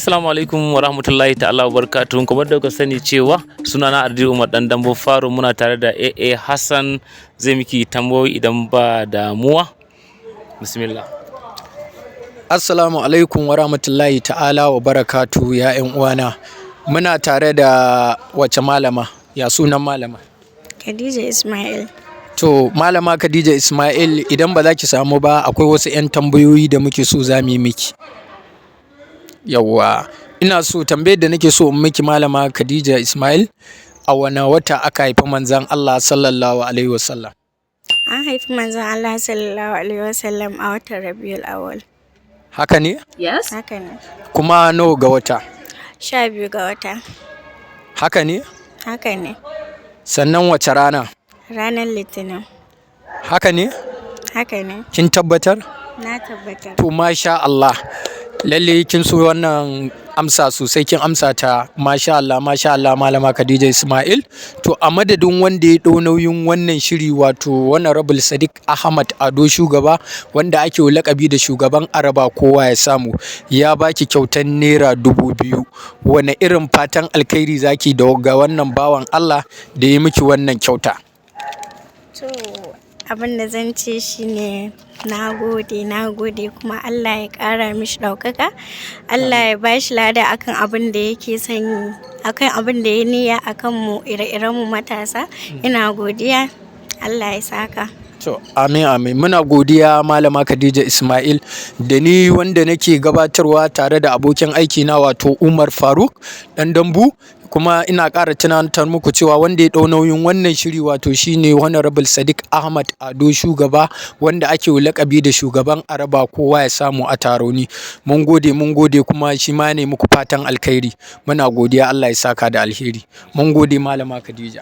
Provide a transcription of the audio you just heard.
Assalamu alaikum wa rahmatullahi ta'ala wa barakatuhu. Kamar da kuka sani cewa sunana Ardi Umar Dan Dambo Faro, muna tare da AA Hassan, zai miki tambayoyi idan ba damuwa. Bismillah. Assalamu alaikum wa rahmatullahi ta'ala wa barakatu, ya 'yan uwana. Muna tare da wace malama? Ya sunan malama? Khadija Ismail. To, Malama Khadija Ismail, idan ba za ki samu ba, akwai wasu 'yan tambayoyi da muke so za mu yi miki. Yawwa, ina so tambayar da nake so in miki, Malama Khadija Ismail, a wane wata aka haifi Manzon Allah sallallahu alaihi wasallam? An haifi Manzon Allah sallallahu alaihi wasallam a watan Rabiul Awwal. Haka ne? Yes. Haka ne. Kuma nawa ga wata? 12 ga wata. Haka ne? Haka ne. Sannan wace rana? Ranar Litinin. Haka ne? Haka ne. Kin tabbatar? Na tabbatar. To, masha Allah. Lalle kin so wannan amsa sosai, kin amsa ta, masha Allah, masha Allah, Malama Khadija Ismail. To, a madadin wanda ya ɗau nauyin wannan shiri, wato Honorable Sadiq Ahmad Ado Shugaba, wanda ake lakabi da shugaban Araba kowa ya samu, ya baki kyautan ₦2,000. Wane irin fatan alkhairi zaki da ga wannan bawan Allah da ya miki wannan kyauta? To, abin da zan ce shine na gode, na gode, kuma Allah ya ƙara mishi ɗaukaka. Allah ya ba shi lada akan abin da yake son yi, akan abin da ya niyya akan mu ire-iren mu matasa. Ina godiya. Allah ya saka. To, amin amin. Muna godiya, Malama Khadija Ismail, da ni wanda nake gabatarwa tare da abokin aiki na, wato Umar Faruk Dan Dambu. Kuma ina ƙara tunatar muku cewa wanda ya ɗau nauyin wannan shiri, wato shine Honorable Sadiq Ahmad Ado Shugaba, wanda ake lakabi da shugaban Araba kowa ya samu a Taroni. Mun gode, mun gode, kuma shi ma ne muku fatan alkhairi. Muna godiya, Allah ya saka da alheri. Mun gode, Malama Khadija.